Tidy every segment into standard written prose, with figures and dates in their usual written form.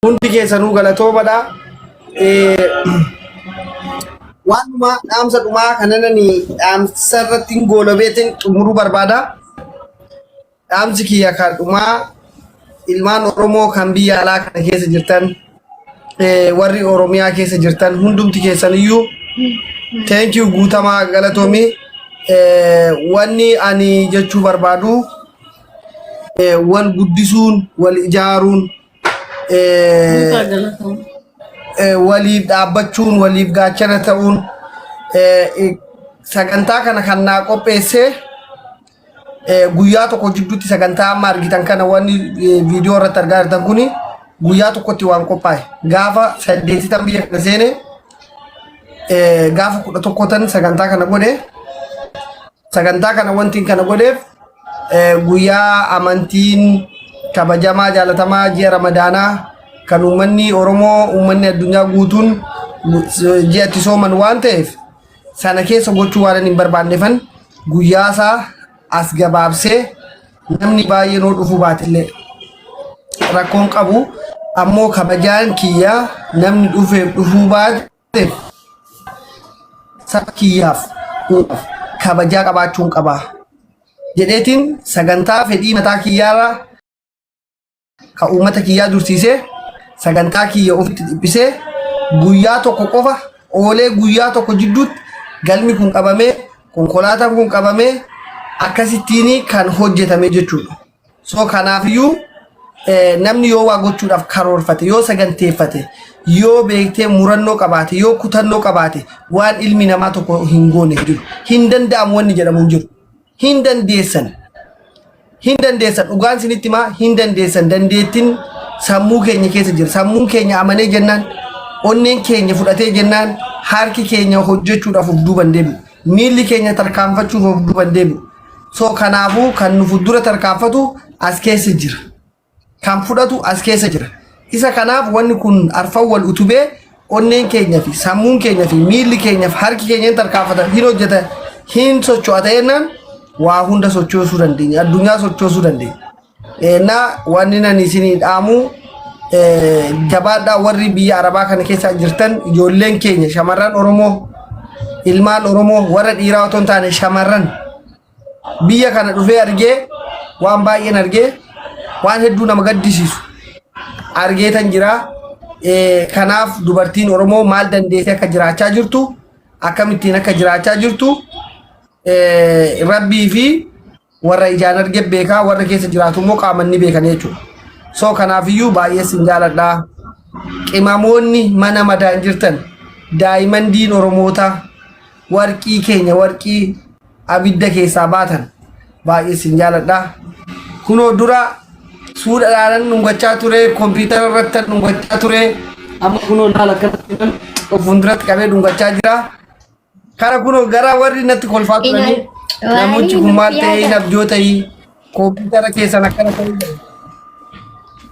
Hundi keessanuu galatoomadha. Waan dhumaa dhaamsa dhumaa kananani dhaamsa irratti hin goolobeetiin xumuruu barbaada. Dhaamsi kiyya kan dhumaa ilmaan Oromoo kan biyya alaa kana keessa jirtan warri Oromiyaa keessa jirtan hundumti keessan iyyuu thank you guutamaa galatoomi. Wanni ani jechuu barbaadu wal guddisuun wal ijaaruun Guutaa galatoom. Waliif dhaabbachuun waliif gaachana ta'uun sagantaa kana kan naa qopheesse guyyaa tokko jidduutti sagantaa amma argitan kana wanni viidiyoo irratti argaa jirtan kuni guyyaa tokkotti waan qophaa'e gaafa saddeetitan biyya kana seene gaafa 11 tan sagantaa kana godhe. Sagantaa kana wanti kana godheef guyyaa amantiin kabajamaa jaalatamaa ji'a Ramadaanaa kan uummanni Oromoo uummanni addunyaa guutuun ji'a itti sooman waan ta'eef sana keessa gochuu waan hin barbaanneefan guyyaa isaa as gabaabsee namni baay'een hoo dhufuu baatillee rakkoon qabu ammoo kabajaan kiyyaa namni dhufeef dhufuu baateef saba kiyyaaf uumaaf kabajaa qabaachuun qaba jedheetiin sagantaa fedhii mataa kiyyaarraa ka uummata kiyyaa dursiisee sagantaa kiyya ofitti dhiphisee guyyaa tokko qofa oolee guyyaa tokko jidduutti galmi kun qabamee konkolaataan kun qabamee akkasittiin kan hojjetame jechuudha. So kanaafiyyuu namni yoo waa gochuudhaaf karoorfate, yoo saganteeffate, yoo beektee murannoo qabaate, yoo kutannoo qabaate waan ilmi namaa tokko hin goone hin jiru. Hin danda'amu wanni jedhamu hin jiru. Hin dandeessan. Hin dandeessan. Dhugaan isinitti himaa hin dandeessan. Dandeettiin sammuu keenya keessa jira. Sammuun keenya amanee jennaan, onneen keenya fudhatee jennaan harki keenya hojjechuudhaaf of duuba hin deebi'u. Miilli keenya tarkaanfachuuf of duuba hin deebi'u. So kanaafuu kan nu fuuldura tarkaanfatu as keessa jira. Kan fudhatu as keessa jira. Isa kanaaf wanni kun arfan wal utubee onneen keenya fi sammuun keenya fi miilli keenya fi harki keenya hin tarkaanfatan hin hojjetan hin socho'a ta'ennaan waa hunda sochoosuu dandeenya. Addunyaa sochoosuu dandeenya. Na wanni nani isinii dhaamu jabaadhaa warri biyya Arabaa kana keessa jirtan ijoolleen keenya shamarran Oromoo ilmaan Oromoo warra dhiiraa otoo hin taane shamarran biyya kana dhufee argee waan baay'een argee waan hedduu nama gaddisiisu argeetan jira. Kanaaf dubartiin Oromoo maal dandeessee akka jiraachaa jirtu akkamittiin akka jiraachaa jirtu rabbii fi warra ijaan arge beekaa warra keessa jiraatu immoo qaaman ni beekan jechuudha. So kanaafiyyuu baay'ee sin jaaladha. Qimamoonni mana madaan jirtan daa'iman diin Oromootaa warqii keenya warqii abidda keessaa baatan baay'ee sin jaaladha. Kunoo dura suudhaadhaan dhungachaa ture kompiitara irratti dhungachaa ture amma kunoo laala akkanatti of fuulduratti qabee dhungachaa jira. Kara kunoo gara warri natti kolfaa turanii namichi kun maal ta'ee hin abjoo ta'ii kompiitara keessan akkana ta'ee jira.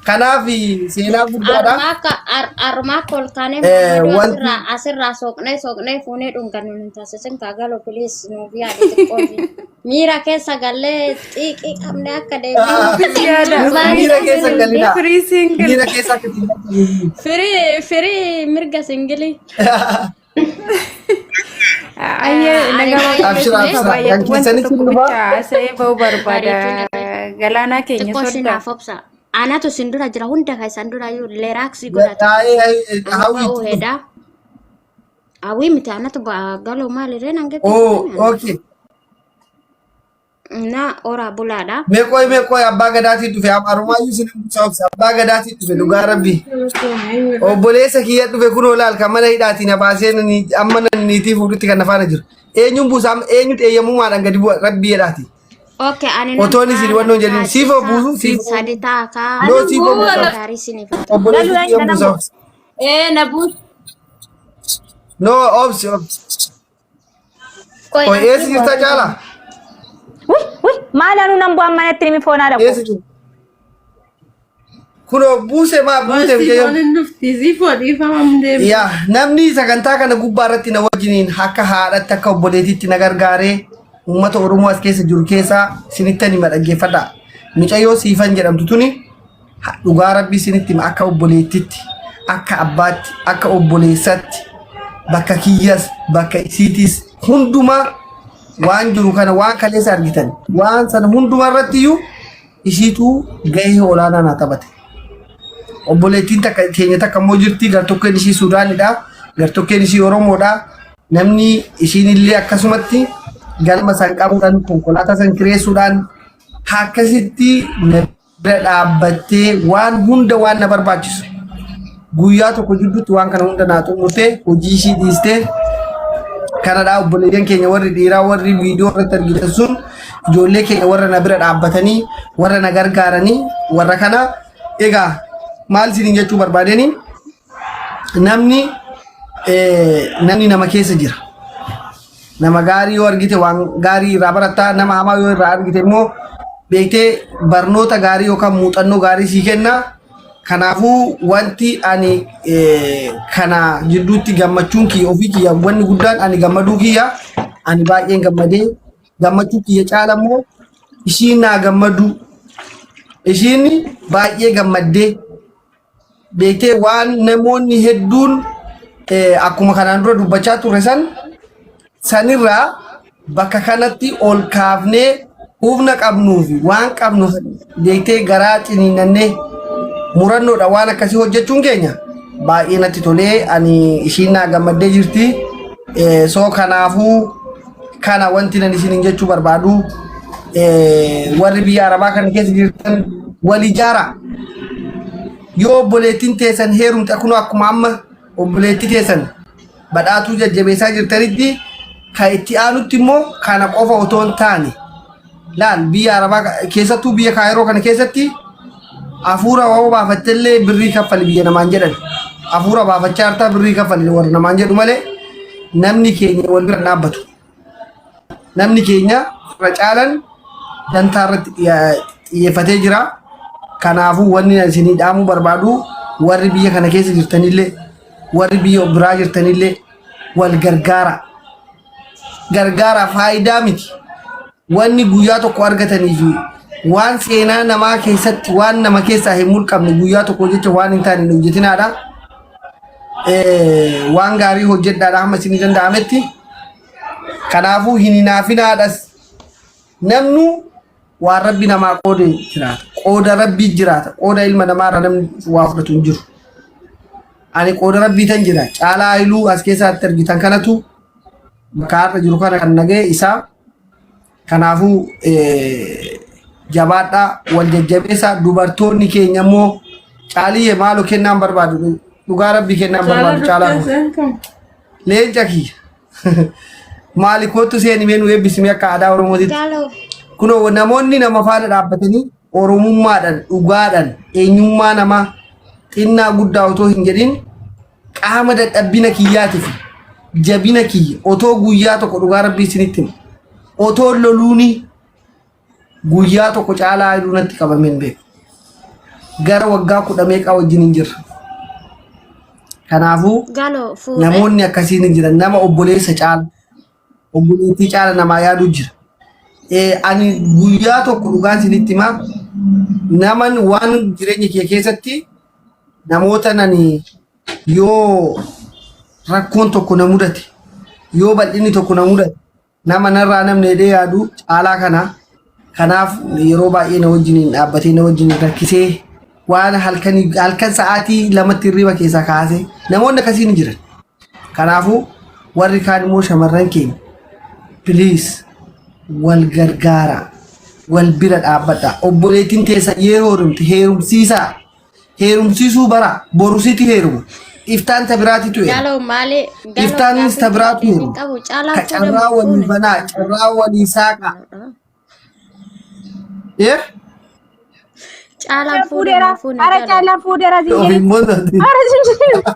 Kanaaf seenaa guddaadha. Armaa akka armaa akka ol kaanee Muhammadu asirraa asirraa sooqnee sooqnee fuunee dhungannu nu taasisin kaa galoo please nuuf yaadi xiqqoo ishee. Miira keessa gallee xiiqii qabne akka deebinu. Yaada. Miira keessa galinaa. Free single. Miira keessa akka itti galtan. Firii firii mirga singilii. Ayyee nagaa Abshir, waaqayyo abshir. baay'atu Kan wanta keessanitti tokko dhufaa. bicha haasa'ee ba'uu barbaada. Bareechuun irree. Galaanaa keenya Xiqqoo sodda. sinaaf obsa. Anatu sin dura jira hunda keessan dura iyyuu leeraaksii godhatu. Taa'ee Ana hawwi ba'uu itti dhufu. hedaa. Hawwii miti anatu ba'a galoo maalirree nan Oh, geggeessitanii ana. okay. Na oraa bulaadha. Meeqooy meeqooy abbaa gadaatiin dhufe arumaayyuu sin buusa obsa abbaa gadaatiin dhufe dhugaa rabbi. Obboleessa kiyya dhufe kunoo laal kan mana hidhaatiin na baasee amma nan niitii fuudhutti kan na faana jiru. Eenyuun buusa amma eenyutu eeyyamummaadhaan gadi bu'a rabbi jedhaati. Okay, ani nan Otoon isin wannoon jedhin siifoo buusu siifoo. Sadi ta'a kaa. Noo siifoo buusa. Gaarii isiniif haa ta'u. Obboleessi kiyya buusa obsa. Ee na buus. Noo obsi obsi. Qoy Qoy eessa jirta caalaa? Wuy wuy maal anuu nan bu'aan manatti nimi foonaa dhaqu. Eessa jirta? Kunoo buuse maa buute Sifoon hin dhufti. Sifoo dhiifama hin deebi'u. Yaa namni sagantaa kana gubbaa irratti na wajjiniin akka haadhatti akka obboleetitti na gargaaree uummata Oromoo as keessa jiru keessaa isinittan hima dhaggeeffadhaa. Micayyoo Siifan jedhamtu tuni Dhugaa rabbii isinitti hima akka obboleettitti, akka abbaatti, akka obboleessatti bakka kiyyas bakka isiitis hundumaa waan jiru kana waan kaleessa argitan waan sana hundumaa irratti iyyuu isiitu gahee olaanaa naa taphate. Obboleettiin takka teenya takka immoo jirti gartokkeen ishii Suudaanidha gartokkeen ishii Oromoodha. Namni ishiin illee akkasumatti galma san qabuudhaan konkolaataa san kireessuudhaan akkasitti na bira dhaabbattee waan hunda waan na barbaachisu guyyaa tokko jidduutti waan kana hunda naa xumurtee hojii ishii dhiistee kanadha. Obboleeyyan keenya warri dhiiraa warri viidiyoo irratti argitan sun ijoollee keenya warra na bira dhaabbatanii warra na gargaaranii warra kana. Egaa maal isiniin jechuu barbaadeni, namni namni nama keessa jira. Nama gaarii yoo argite waan gaarii irraa baratta, nama hamaa yoo irraa argite immoo beektee barnoota gaarii yookaan muuxannoo gaarii sii kenna. Kanaafuu wanti ani kana jidduutti gammachuun kiyya ofii kiyya wanni guddaan ani gammaduu kiyya ani baay'een gammadee gammachuu kiyya caala immoo ishiin naa gammaduu ishiin baay'ee gammaddee beektee waan namoonni hedduun akkuma kanaan dura dubbachaa turre san sanirraa bakka kanatti ol kaafnee humna qabnuu fi waan qabnu beektee garaa ciniinnannee murannoodha waan akkasii hojjechuun keenya baay'ee natti tolee ani ishiin naa gammaddee jirti. So kanaafuu kana wanti nan isiniin jechuu barbaadu, warri biyya arabaa kana keessa jirtan wal ijaaraa. Yoo obboleettiin teessan heerumte kunoo akkuma amma obboleettii teessan badhaatuu jajjabeessaa jirtanitti kan itti aanutti immoo kana qofa otoo hin taane laal biyya arabaa keessattuu biyya kaayiroo kana keessatti hafuura yoo baafattellee birrii kaffali biyya namaan jedhan. Hafuura baafachaa jirtaa birrii kaffali warra namaan jedhu malee namni keenya wal bira hin dhaabbatu. Namni keenya irra caalan dantaa irratti xiyyeeffatee jira. Kanaafuu wanni ani isinii dhaamuu barbaadu warri biyya kana keessa jirtanillee warri biyya biraa jirtanillee wal gargaara. Gargaara faayidaa miti. Wanni guyyaa tokko argatanii fi waan seenaa namaa keessatti waan nama keessaa hin mulqamne guyyaa tokko jecha waan hin taane hin hojjetinaadha. Waan gaarii hojjedhaadha hamma isinii danda'ametti. Kanaafuu hin hinaafinaadhas. Namnu waan rabbi namaa qoode jiraata. Qooda rabbii jiraata. Qooda ilma namaarra namni waa fudhatu hin jiru. Ani qooda rabbii tan jira. Caalaa Haayiluu as keessatti argitan kanatu bakka har'a jiru kana kan naga'e isaa. Kanaafuu jabaadhaa wal jajjabeessaa. Dubartoonni keenya immoo caaliyyee maaloo kennaan barbaadu, dhugaa rabbii kennaan barbaadu caalaa kun. Leenca kiyya. Maali kootu seeni mee nu eebbisimee akka aadaa Oromootitti. Galoo. Kunoo namoonni nama faana dhaabbatanii Oromummaadhaan dhugaadhaan eenyummaa namaa xinnaa guddaa otoo hin jedhin qaama dadhabbina kiyyaatii fi jabina kiyya otoo guyyaa tokko dhugaa rabbii isinitti hima. Otoo loluuni guyyaa tokko caalaa hayluu natti qabamee hin beeku. Gara waggaa kudha meeqaa wajjin hin jirra. Kanaafuu Galoo fuudhee. namoonni akkasiin hin jiran. Nama obboleessa caala obboleettii caala namaa yaadu jira. Ani guyyaa tokko dhugaan isinitti himaa naman waan jireenya kiyya keessatti namoota nani yoo rakkoon tokko na mudate yoo bal'inni tokko na mudate nama narraa namni jedhee yaadu caalaa kana. Kanaaf yeroo baay'ee na wajjiniin dhaabbatee na wajjiniin rakkisee waan halkan halkan sa'aatii 2tti hirriba keessaa kaasee namoonni akkasii ni jiran. Kanaafuu warri kaan immoo shamarran keenya please wal gargaara wal bira dhaabbadha. Obboleettiin teessan yeroo heerumte heerumsiisaa. Heerumsiisuu bara boru sitti heeruma. Iftaan ta biraatitu heeruma. Galoo maali? Galoo Iftaanis gaaffii ta biraatu deebii heeruma. qabu caalaa Ka fuudhee carraa moo walii fuune? banaa carraa walii saaqa. Eh? Caalaan fuudhee Fuudheera. moo fuune Ara galoo? caalaan fuudheera siin Ofiin jedhi. boonsaati. Ara siin jedhi.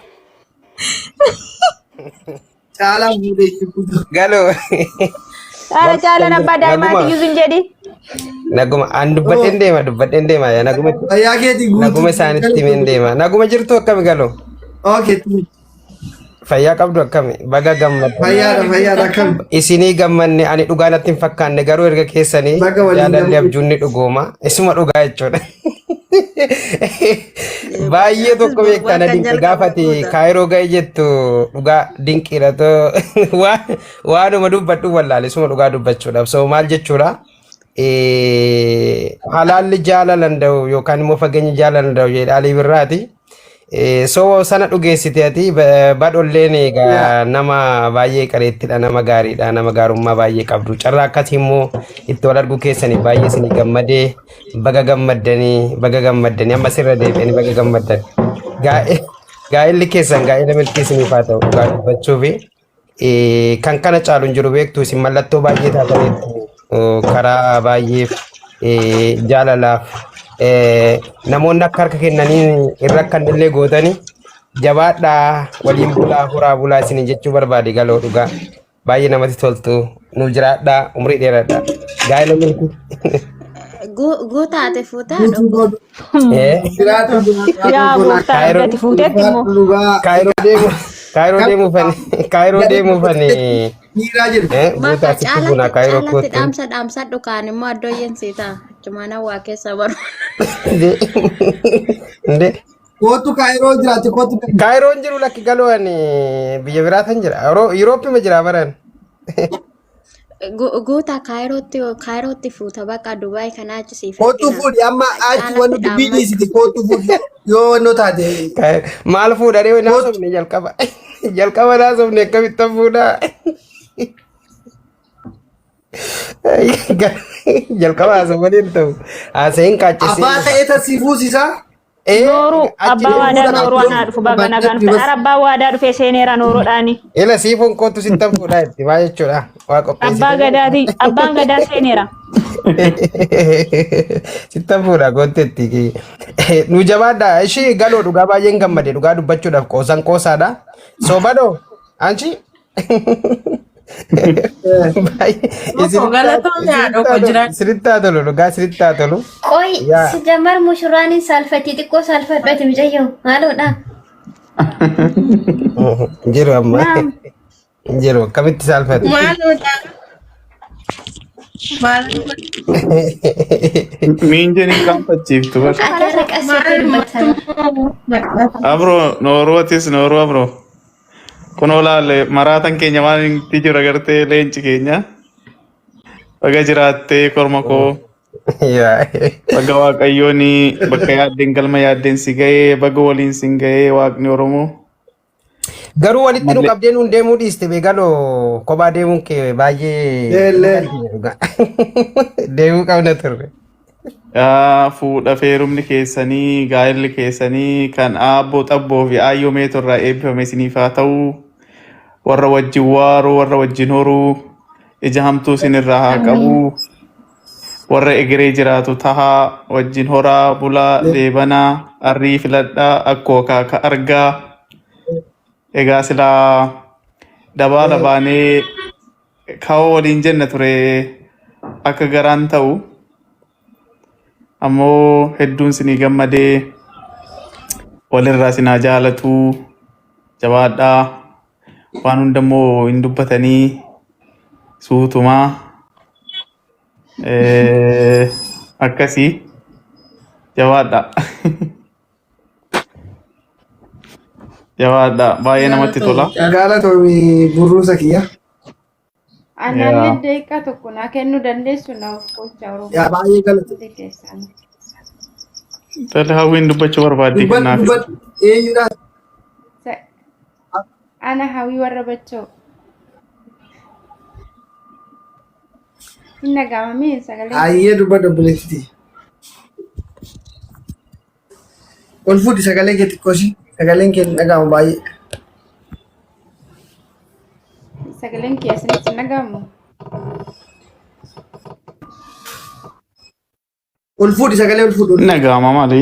Caalaa fuudhee jiru. Galoo. Ara caalaan abbaa daa'imaati Naguma. iyyuu siin jedhi. Naguma. An dubbadheen deema dubbadheen deema. Naguma. Fayyaa keetii guutuu. Naguma isaanitti himeen deema. Naguma jirtu akkami galoo? Okay. Fayyaa qabdu akkami? Baga gammadde. Fayyaadha fayyaadha akkam. Isinii gammanne ani dhugaa natti hin fakkaanne garuu erga keessanii Baga waliin jaalalli gammadde. abjuun ni dhugooma. Isuma dhugaa jechuudha. Baay'ee Atis tokko boru beektaa waan na kan dinqe jalqabe gaafati goota. Kaayiroo ga'e jettu dhugaa dinqiidha too waanuma dubbadhu wallaale suma dhugaa dubbachuudhaaf so maal jechuudha halaalli jaalalan da'u yookaan immoo fageenyi jaalalan da'u jedha Alii Birraati. So sana dhugeessite ati badholleen egaa nama baay'ee qareettidha, nama gaariidha, nama gaarummaa baay'ee qabdu. Carraa akkasii immoo itti wal arguu keessanii baay'ee isinii gammadee, baga gammaddanii, baga gammaddanii, amma sirra deebi'anii baga gammaddan. Gaa'elli keessan gaa'ela milkii isiniif haa ta'u dhugaa dubbachuufi. Kan kana caalu hin jiru beektu, isin mallattoo baay'ee taataniittu karaa baay'eef jaalalaaf namoonni akka harka kennanii irra akka illee gootanii jabaadhaa, waliin bulaa, horaa bulaa isin jechuu barbaade. Galoo dhugaa baay'ee namatti toltu, nu jiraadhaa, umrii dheeradhaa, gaa'ela milkii. Guutaate fuutaa Guutuu dhokko. godhu. Jiraatu jiraatu Yaa goona. gooftaa Kaayiroo argati fuuteetti immoo. Ulfaadhu dhugaa. Kaayiroo deemu Kaayiroo deemuufani Kaayiroo deemuufani Dhiiraa jiru. Bakka guutaa sitti buna caalatti Kaayiroo caalatti kootu. dhaamsa dhaamsadhu kaan immoo addooyyeen sii ta'a. Achumaan waa keessa baru. Nde Kootu Kaayiroo jiraate kootu. Kaayiroon jiru lakki galoo ani biyya biraatan jira. Yurooppima jira baran. Guutaa Kaayirootti fuuta bakka Dubaay kanaa achi siif Kootu ergina. fuudhi amma achi Caalatti wanni dubbii dhaammadhu. dhiisiti kootu fuudhi yoo wannoo taate. Maal fuudhanii Kootu. naasofne jalqaba. Jalqaba naasofne akkamittan fuudhaa? Jalqaba haasawwan hin ta'u. Haasa'in qaaccessee Abbaa dhufa. ta'ee tasii fuusisaa. Nooruu Achi abbaa waadaa Fuudha nooruu anaa dhufu baga nagaan dhufte. Ara abbaa waadaa dhufee seeneera nooruudhaani. Ila siifuun kootu sittan fuudhaa itti maa jechuudha. Waa Abbaa qopheessite. gadaati abbaan gadaa seeneera. Sittan fuudha gootetti. Nu jabaadha. Ishii galoo dhugaa baay'een gammade dhugaa dubbachuudhaaf qoosan qoosaadha. Soobadoo anchi. Tokko galatoomii haadha koo jiraadhu. Isinitti haa tolu, dhugaa isinitti haa tolu. Qoy Yaa. si jammar mushurraan hin saalfatti, xiqqoo saalfadhu ati mucayyoo maaloodha. Jiru amma. Naam. Jiru akkamitti saalfatu. Maaloodha. Maal Miinjeen hin qaanfachiiftu bar. Ati irra qassee dubbataa. Abro nooruu atis nooruu abro. Kunoo laalle maraatan keenya maal itti jira gartee leenci keenya. Baga jiraattee korma koo. Yaa. Baga waaqayyoon bakka yaaddeen galma yaaddeen si ga'ee, baga waliin si ga'ee waaqni Oromoo. Garuu walitti nu Malee. qabdee nuun deemuu dhiiste beekaloo kophaa deemuun kee baay'ee Leellee. dhugaa. Deemuu qabna turre. Yaa fuudha feerumni keessanii gaa'elli keessanii kan aabboo xabboo fi aayyoo meetu irraa eebbifame isiniif haa ta'u. Warra wajjin waaruu, warra wajjin horuu, ija hamtuu isinirraa haa qabu. Warra egeree jiraatu tahaa, wajjin horaa bulaa deebanaa, arrii filadhaa, akkoo akaaka argaa. Egaa silaa dabaala baanee kaawoo waliin jenna ture akka garaan ta'u. Ammoo hedduun sinii gammadee, walirraa sinaa jaalatuu, jabaadhaa. Waan hundammoo hin dubbatanii suutumaa. Akkasii jabaadhaa. Jabaadhaa, baay'ee namatti tola. Galatoomi burruusa kiyya. Anaallee Yaa. daqiiqaa tokko naa kennuu dandeessu na of gocha Oromoo. Yaa baay'ee galatoomi. Hundi keessan. Tole, hawwiin dubbachuu barbaaddi Dubbadhu kennaafi. dubbadhu eenyudha? Ana hawwii warra bachoo. Hin dhaga'amamee sagalee. Ayyee dubbadhu obboleettiiti. Ol fuudhi sagalee kee xiqqoo ishii. Sagaleen kee hin dhaga'amu baay'ee. Sagaleen kee isinitti hin dhaga'amu. Ol fuudhi sagalee ol fuudhi. Nagaama maali?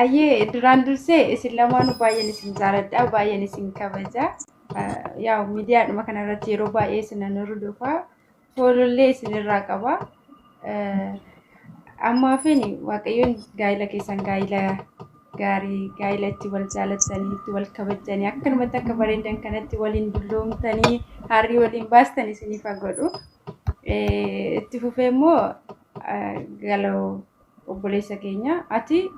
Ayyee duraan dursee isin lamaanuu baay'een isin jaaladha, baay'een isin kabaja. Yaa miidiyaadhuma kanarratti yeroo baay'ee isin nan hordofa. Foolollee isinirraa qaba. Ammaafin Waaqayyoon gaa'ila keessan gaa'ila gaarii, gaa'ila itti wal jaalattanii, itti wal kabajjanii, akkanumatti akka bareedan kanatti waliin dulloomtanii harrii waliin baastan isiniif haa godhu. Itti fufee immoo Galoo obboleessa keenya ati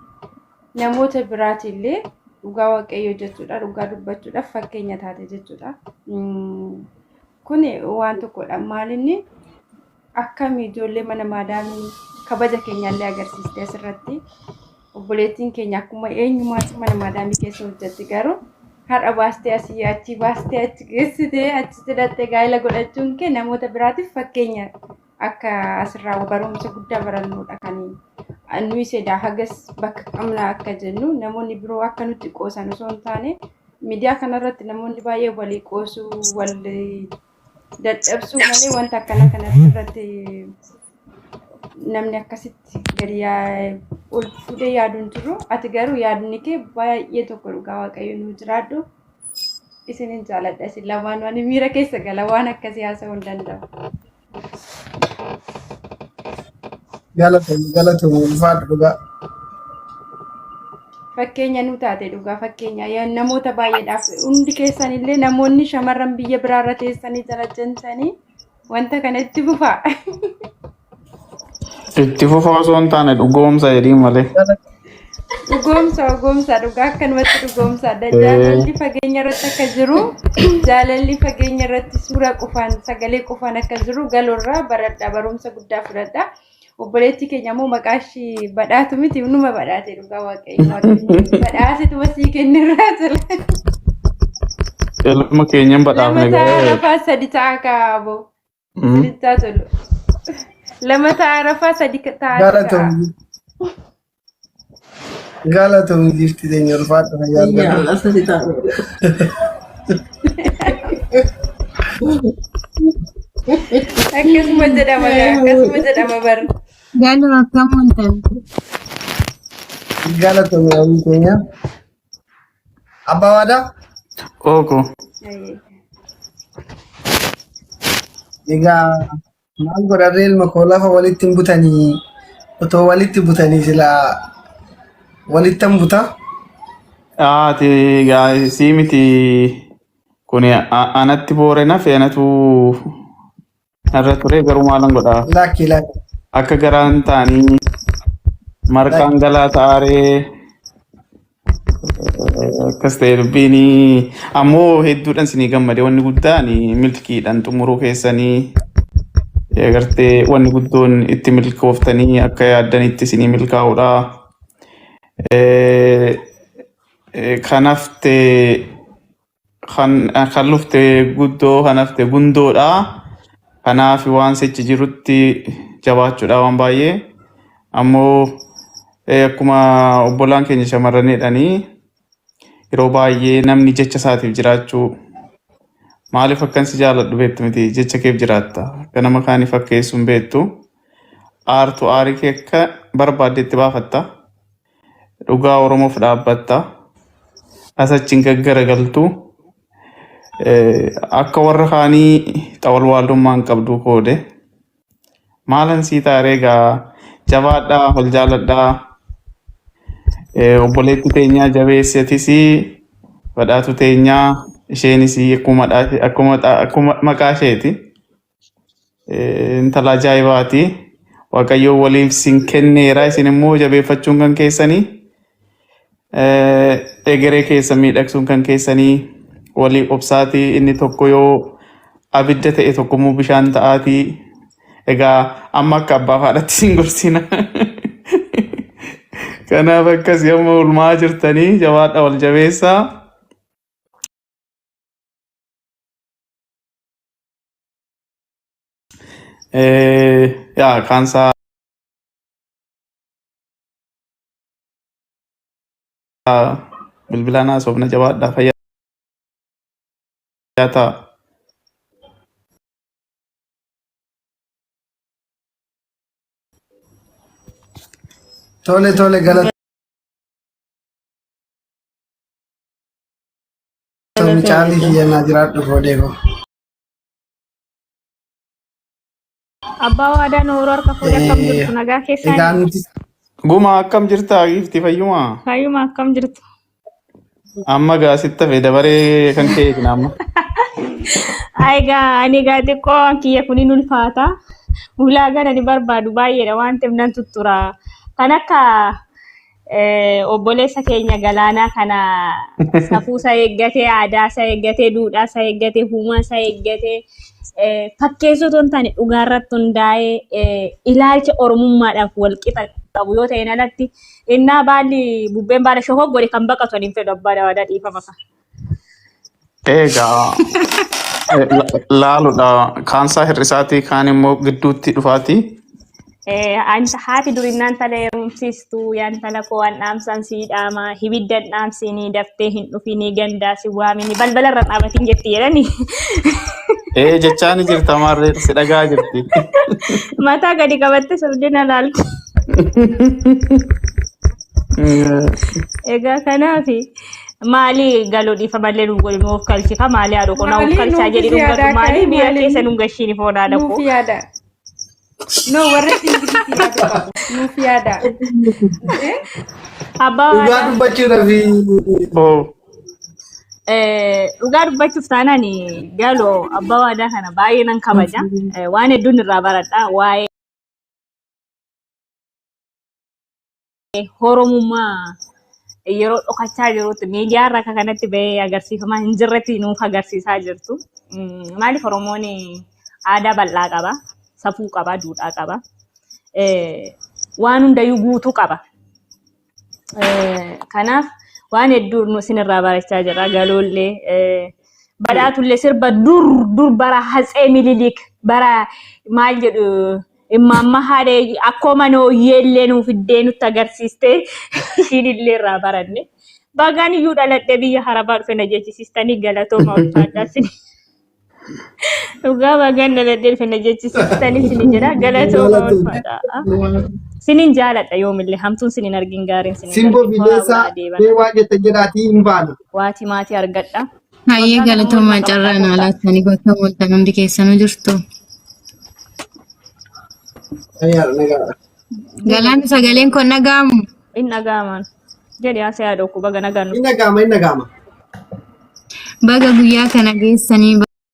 namoota biraatiillee dhugaa Waaqayyoo jechuudha, dhugaa dubbachuudhaaf fakkeenya taate jechuudha. Kun waan tokkodha. Maalinni akkami ijoollee mana maadaamii kabaja keenyallee agarsiiste asirratti. Obboleettiin keenya akkuma eenyumaatti mana maadaamii keessa hojjetti, garuu har'a baastee asii achi baastee achi geessitee achi hidhattee gaa'ela godhachuun kee namoota biraatiif fakkeenya akka asirraa barumsa guddaa barannudha. Kan nuyi sedaa hagas bakka qabna akka jennu namoonni biroo akka nutti qoosan osoo hin taane, miidiyaa kanarratti namoonni baay'ee walii qoosuu, wal dadhabsuu malee wanta akkana kanarratti namni akkasitti gadi ol fuudhee yaadu hin jiru. Ati garuu yaadni kee baay'ee tokko, dhugaa Waaqayyo nuu jiraadhu. Isinin jaaladha isin lamaan, waan miira keessa gala waan akkasii haasa'uu hin danda'u. Galatoomii, galatoomii, ulfaadhu dhugaa. Fakkeenya nu taate, dhugaa fakkeenya namoota baay'eedhaaf. Hundi keessan illee namoonni shamarran biyya biraarra teessanii jalajjantanii wanta kana itti fufaa. Itti fufa osoo hin taane dhugoomsa jedhii malee. Dhugoomsa, dhugoomsa, dhugaa akkanumatti dhugoomsa. Jaalalli fageenya irratti akka jiru, jaalalli fageenya irratti suura qofaan, sagalee qofaan akka jiru galoorraa baradha, barumsa guddaa fudhadha. Obboleettii keenya immoo maqaa ishii badhaatu miti, numa badhaate, dhugaa Waaqayyo. Badhaasituma sii kennirraa jira. Ilma keenyan Lama badhaafne ta'a ga'ee. rafaa, sadi ta'a kaa'abo. Sirrittaa tolu. Lama ta'a rafaa, sadi ta'a ka'a. Galatoomii. Galatoomii giiftii teenya, ulfaadhu, fayyaa argadhu. Yalla sadi ta'a. Akkasuma jedhama gaa, akkasuma jedhama bar. Galoo, akkam ooltan? Galatoomii hawwii keenya. Abbaa Waadaa. Ooko. Egaa maal godharree, ilma koo, lafa walitti hin butanii, otoo walitti butanii silaa walittan buta. Ati egaa sii miti kuni, anatti boore nafe, anatu narra ture, garuu maalan godhaa? Lakki, lakki. Akka garaan ta'anii marqaan galaa ta'aaree akkas ta'e dubbiin. Ammoo hedduudhaan isinii gammade. Wanni guddaan milkiidhaan xumuruu keessanii agartee, wanni guddoon itti milkooftanii akka yaaddanitti isinii milkaa'uudha. Kan hafte kan lufte guddoo, kan hafte gundoodha. Kanaaf waan sichi jirutti jabaachuudha waan baay'ee. Ammoo akkuma obbolaan keenya shamarraniidhanii, yeroo baay'ee namni jecha isaatiif jiraachuu, maaliif akkan si jaaladhu beektu miti, jecha keef jiraatta, akka nama kaanii fakkeessu hin beektu. Aartu aarii kee akka barbaaddetti baafatta. Dhugaa Oromoof dhaabbatta. As achiin gaggaragaltu. Akka warra kaanii xawalwaallummaa hin qabdu koode. Maalan sii taaree, egaa jabaadhaa, wal jaaladhaa. Obboleetti teenyaa jabeessetis, badhaatu teenyaa isheenis akkuma maqaa isheeti. Intala ajaa'ibaati. Waaqayyo waliif sin kenneera, isin immoo jabeeffachuun kan keessanii. Egeree keessa miidhagsuun kan keessanii, walii obsaatii, inni tokko yoo abidda ta'e tokko immoo bishaan ta'aatii. Egaa amma akka abbaa fi haadhatti sin gorsina. Kanaaf akkas yommuu oolmaa jirtanii jabaadha, wal jabeessaa. Yaa kaansaa bilbilaan haasofna, jabaadhaa, fayyaa ta'a. Tole, tole, galatoomii caalii kiyya, jiraadhu koodee koo. Abbaa Waadaa, Nooroo, harka fuudhee, akkam jirtu, nagaa Egaa keessanii? nuti Guma, akkam jirtaa giifti, fayyumaa? Fayyuma, akkam jirtu? Amma gaa sitti hafe, dabaree kan kee eegna amma. Egaa ani egaa xiqqoo kiyya kun hin ulfaata. Ulaagaan ani barbaadu baay'eedha waan ta'eef nan tuttura. Kan akka obboleessa keenya galaanaa kana safuu isaa eeggatee, aadaa isaa eeggatee, duudhaa isaa eeggatee, uumaa isaa eeggatee fakkeessuu otoo hin taane dhugaa irratti hundaa'ee ilaalcha oromummaadhaaf wal qixa qabu yoo ta'een alatti innaa baalli bubbeen baala shokoo godhe kan baqatu ani hin fedhu abbaa dawaadaa dhiifama ka. Egaa laaludha. Kaansaa hir'isaatii kaan immoo gidduutti dhufaatii. Haati durinnaan tala heerumsiistu yaan tala koo an dhaamsaan sii dhaama ibidda hin dhaamsinii daftee hin dhufinii gandaa si waaminii balbala irra dhaabatiin jetti jedhani. Ee jechaa ni jirta maarree si dhagaa jirti. Mataa gadi qabatte sobdee na laalti. Egaa kanaaf maali galuu dhiifamallee nu godhi nuuf kalchi ka maali haadha koo na of Maali kalchaa jedhi nuufis dhungatu yaadaa maali ka'e miira maali keessa nun gashiini foon haadha nuuf koo. yaada. No warra singilitti yaaduu qabu. Nuuf yaada. Eh? Abbaa Dhugaa waadaa. dubbachuudhaaf Oh. Dhugaa dubbachuuf taanaan galoo abbaa waadaa kana baay'ee nan kabaja. Waan hedduun irraa baradha. Waa'ee Oromummaa yeroo dhokachaa jirutti miidiyaa irra akka kanatti bahee agarsiifamaa hin jirretti nuuf agarsiisaa jirtu. Maaliif Oromoon aadaa bal'aa qaba, safuu qaba, duudhaa qaba. Waan hundayyuu guutuu qaba. Kanaaf waan hedduu nu isinirraa barachaa jirra. Galoollee badhaatullee sirba dur dur bara Hatsee Mililik bara maal jedhu immaamma haadha akkoo manooyyeellee nuu fiddee nutti agarsiiste ishiin illee irraa baranne. Bagaan iyyuu dhaladhee biyya harabaa dhufe na jechisiistanii galatooma ulfaadhaa isin. Dhugaa bagaan dhaladhee dhufe na jechisiistanii isin jedha galatooma ulfaadhaa. Sinin jaaladha yoomillee hamtuun sinin argin gaariin sinin Simboo argin horaa Bileessaa bulaa deebana. mee waan jettan jedhaatii hin baana. Waatii maatii argadha. Hayyee Waggaa kana galatoomaa wal carraa qabadhaa naa kottaa. laattanii bakka ooltan hundi keessanuu jirtu. Nagaadha nagaadha. Galaanni sagaleen kun dhaga'amu. Hin dhaga'aman. Jedhi haasa'aa dhokku baga nagaan Hin dhaga'ama hin dhaga'ama. Baga guyyaa kana geessanii.